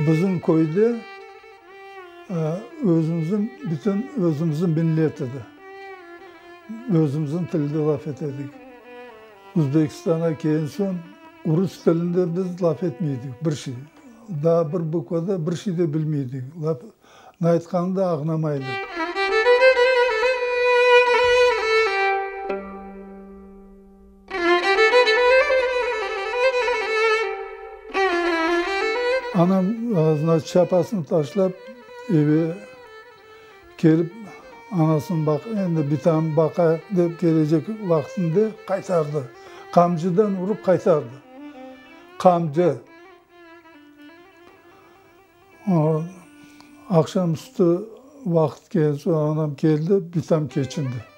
Bizim köyde özümizniñ, bütün özümizniñ millet edi. Özümizniñ tilde laf ete edik. Özbekistanğa kelgen soñ rus tilinde biz laf etmey edik bir şey. Daa bir bukva da bir şey de bilmey edik. Laf, ne aytqanını da añlamay edik. Anam, znaçit, çapasını taşlap, eve kelip, anasını baq, endi bitamnı baqayıq dep kelecek vaqtında qaytardı. Qamçıdan urıp qaytardı. Qamçı. Aqşam üstü vaqıt keldi, anam keldi, bitam keçindi.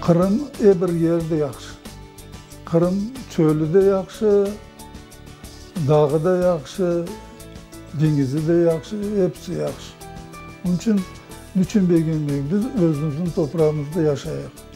Qırım er bir yeri de yahşı. Qırım çölü de yahşı, dağı da yahşı, deñizi de yahşı, episi yahşı. Onıñ içün niçün begenmeyik? Biz özümizniñ toprağımızda yaşayıq.